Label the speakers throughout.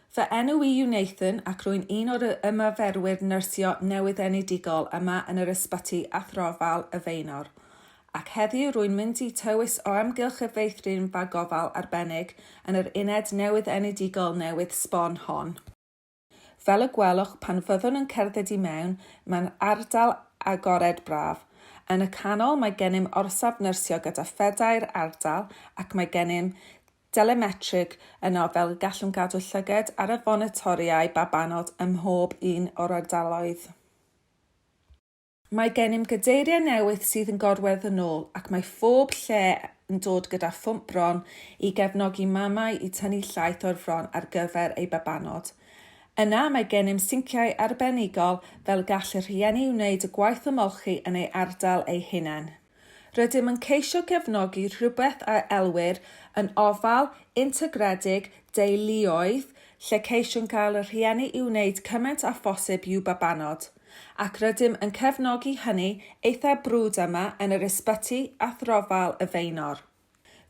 Speaker 1: Fy enw i yw Nathan ac rwy'n un o'r ymarferwyr nyrsio newydd-enedigol yma yn yr Ysbyty Athrofaol y Faenor, ac heddiw rwy'n mynd i tywys o amgylch y feithrinfa gofal arbennig yn yr uned newydd-enedigol newydd sbon hon. Fel y gwelwch, pan fyddwn yn cerdded i mewn, mae'n ardal agored braf. Yn y canol mae gennym orsaf nyrsio gyda phedair ardal ac mae gennym delemetrig yno fel y gallwn gadw llygad ar y fonitoriau babanod ym mhob un o'r ardaloedd. Mae gennym gadeiriau newydd sydd yn gorwedd yn ôl ac mae phob lle yn dod gyda phwmp bron i gefnogi mamau i tynnu llaeth o'r fron ar gyfer eu babanod. Yna mae gennym sinciau arbenigol fel y gall y rhieni wneud y gwaith ymolchi yn eu ardal eu hunain. Rydym yn ceisio cefnogi rhywbeth a elwir yn ofal integredig deuluoedd lle ceisiwn gael y rhieni i wneud cymaint â phosib i'w babanod, ac rydym yn cefnogi hynny eitha brwd yma yn yr Ysbyty Athrofaol y Faenor.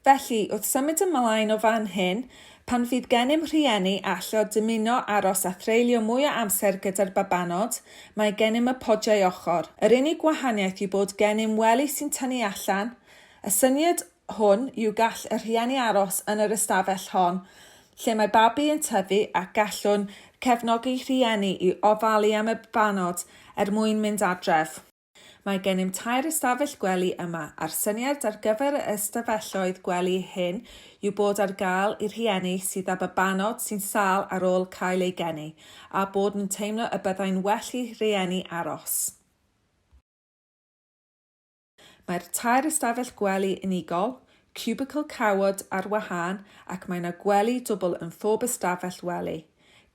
Speaker 1: Felly, wrth symud ymlaen o fan hyn, pan fydd gennym rhieni a allo dymuno aros a threulio mwy o amser gyda'r babanod, mae gennym y podiau ochr. Yr unig wahaniaeth yw bod gennym wely sy'n tynnu allan. Y syniad hwn yw gall y rhieni aros yn yr ystafell hon lle mae babi yn tyfu a gallwn cefnogi rhieni i ofalu am y babanod er mwyn mynd adref. Mae gennym tair ystafell gwely yma, a'r syniad ar gyfer y ystafelloedd gwely hyn yw bod ar gael i rhieni sydd â babanod sy'n sâl ar ôl cael eu geni, a bod nhw'n teimlo y byddai'n well i rieni aros. Mae'r tair ystafell gwely unigol, ciwbicl cawod ar wahân ac mae 'na gwely dwbl yn phob ystafell wely.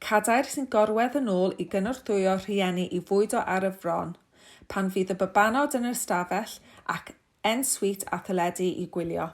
Speaker 1: Cadair sy'n gorwedd yn ôl i gynorthwyo rhieni i fwydo ar y fron, pan fydd y babanod yn yr ystafell, ac en-suite a theledu i gwylio.